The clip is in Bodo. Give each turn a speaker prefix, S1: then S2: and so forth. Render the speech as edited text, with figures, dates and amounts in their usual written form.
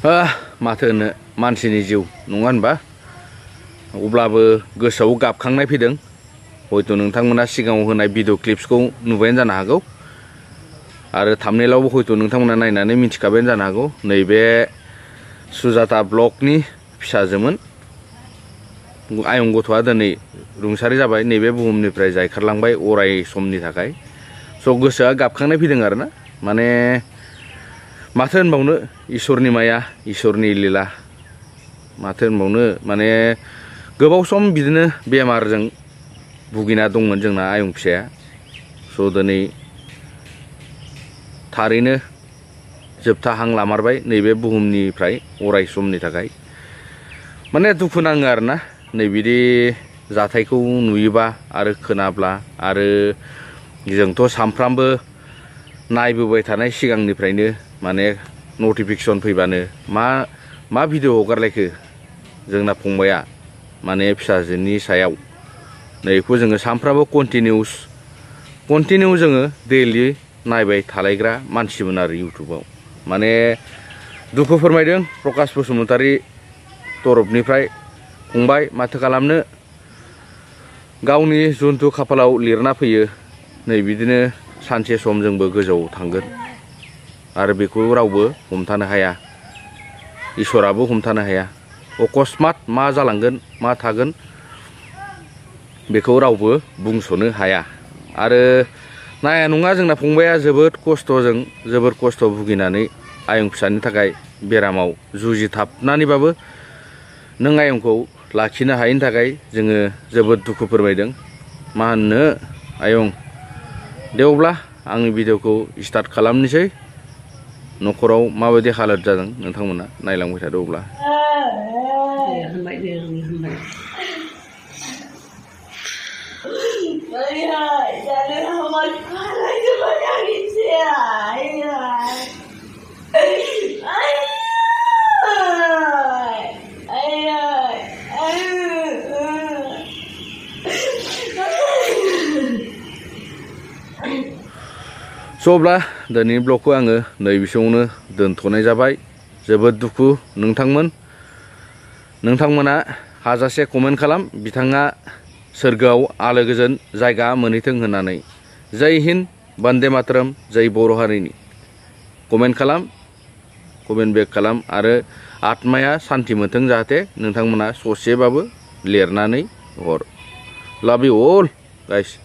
S1: माथो होनो मानसिनि जिउ नङा होनबा अब्लाबो गोसोआव गाबखांनाय फैदों हयथ' नोंथांमोना सिगाङाव होनाय भिडिअ क्लिप्सखौ नुबायानो जानो हागौ आरो थाम्बनेइलावबो हयथ' नोंथांमोना नायनानै मिथिखाबायानो जानो हागौ नैबे सुजाता ब्लगनि फिसाजोमोन आयं गथ'आ दिनै रुंसारि जाबाय नैबे बुहुमनिफ्राय जायखारलांबाय अराय समनि थाखाय स' गोसोआ गाबखांनाय फैदों आरोना माने माथो होनबावनो इसोरनि माया इसोरनि लीला माथो होनबावनो माने गोबाव सम बिदिनो बेमारजों भुगिना दंमोन जोंना आयं फिसाया स' दिनै थारैनो जोबथा हां लामारबाय नैबे बुहुमनिफ्राय अराय समनि थाखाय माने दुखु नाङो आरोना नैबिदि जाथायखौ नुयोबा आरो खोनाब्ला आरो जोंथ' सामफ्रामबो नायबोबाय थानाय सिगांनिफ्रायनो माने नटिफिकेसन फैबानो मा भिडिअ हगारलायखो जोंना फंबाया माने फिसाजोनि सायाव नैखौ जोङो सामफ्रामबो कन्टिनिउ जोङो दैलि नायबाय थालायग्रा मानसिमोन आरो इउटुबाव माने दुखु फोरमायदों प्रकाश बसुमतारी तरफनिफ्राय फंबाय माथो खालामनो गावनि जुन्थु खाफालाव लिरना फैयो नै बिदिनो सानसे सम जोंबो गोजौआव थांगोन आरो बेखौ रावबो हमथानो हाया इसोराबो हमथानो हाया अकस्मात मा जालांगोन मा थागोन बेखौ रावबो बुंस'नो हाया आरो नाया नङा जोंना फंबाया जोबोद खस्थ' भुगिनानै आयं फिसानि थाखाय बेरामाव जुजिथाबनानैबाबो नों आयंखौ लाखिनो हायैनि थाखाय जोङो जोबोद दुखु फोरमायदों मा होननो आयं दे अब्ला आंनि भिडिअखौ स्टार्ट खालामनोसै न'खराव माबायदि हालोद जादों नोंथांमोना नायलांबाय थादो अब्ला स' अब्ला दिनैनि ब्लगखौ आङो नैबेसिमावनो दोनथ'नाय जाबाय जोबोद दुखु नोंथांमोना हाजासे कमेन्ट खालाम बिथाङा सोरगोआव आलो गोजोन जायगा मोनहैथों होननानै जय हिन्द बन्दे मातरम जय बर' हारिनि कमेन्ट बेक खालाम आरो आत्माया सान्ति मोनथों जाहाथे नोंथांमोना ससेबाबो लिरनानै हर लाभ इउ अल गाइस।